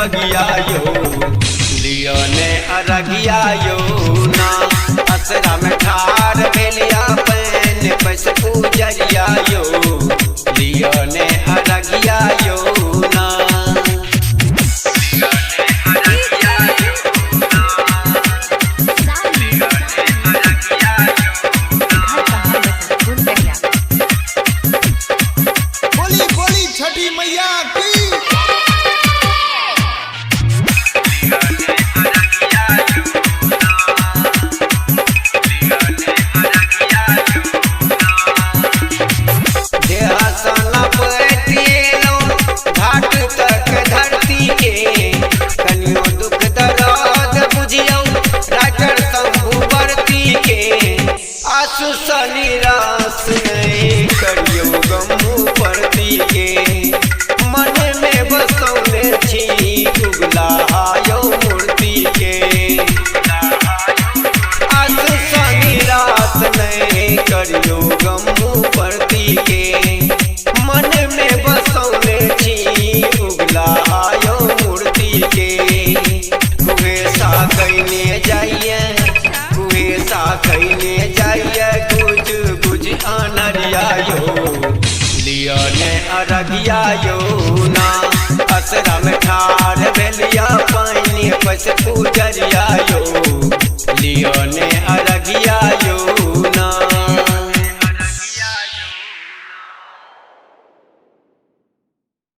बगिया यो, लियो ने अरगिया यो ना। असरा में ठार भेलिया पैन पैस पूजरिया यो, लियो ने अरगिया यो ना। बोली बोली छठी मैया की। घाट तक धरती के कनियो दुख दर्द बुझियौ राजर शंभु बरती के। आसु शनि रास नहीं करियौ गमू परती के, मन में बसौने छी उगला यौ मूर्ति के। आसु शनि रास नहीं करियौ गमू परती के, मन में बसौने छी उगला यौ मूर्ति के। कुहेसा कइने जाइए, कुहेसा कइने जाइए गुज गुज अनरिया यो, लियो ने अरगिया यो ना। असरा में ठार भेलिया पानि पस पूजरिया।